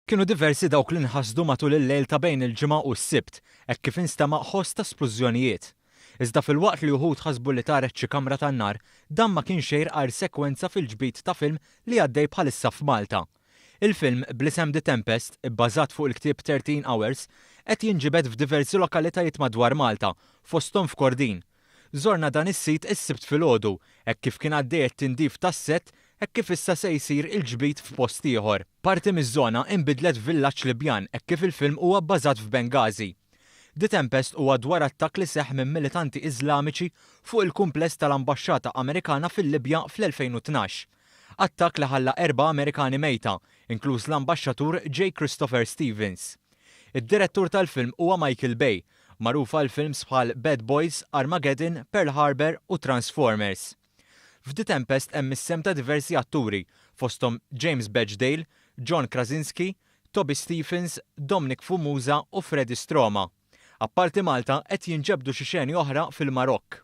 Kienu diversi dawk li nħasdu matul il-lejl ta' bejn il-Ġimgħa u s-Sibt hekk kif instema' ħoss ta' splużjonijiet. Iżda filwaqt li uħud ħasbu li taret xi kamra tan-nar, dan ma kien xejn għajr sekwenza fil-ġbid ta' film li għaddej bħalissa f'Malta. Il-film, bl-isem The Tempest, ibbażat fuq il-ktieb 13 Hours, qed jinġibed f'diversi lokalitajiet madwar Malta, fosthom f'Kordin. Żorna dan is-sit is-Sibt filgħodu, hekk kif kien għaddej it-tindif tas-sett hekk kif issa se jsir il-ġbid f'post ieħor. Parti miż-żona inbidlet f'villaġġ Libjan hekk kif il-film huwa bbażat f'Benghazi. The Tempest huwa dwar attakk li seħħ minn militanti Iżlamiċi fuq il-kumpless tal-Ambaxxata Amerikana fil-Libja fl-2012. Attakk li ħalla erba' Amerikani mejta, inkluż l-Ambaxxatur J. Christopher Stevens. Id-direttur tal-film huwa Michael Bay, magħruf għal films bħal Bad Boys, Armageddon, Pearl Harbor u Transformers. F'The Tempest hemm is-sehem ta' diversi atturi, fosthom James Badge Dale, John Krasinski, Toby Stephens, Dominic Fumusa u Freddie Stroma. Apparti Malta, qed jinġebdu xi xeni oħra fil-Marokk.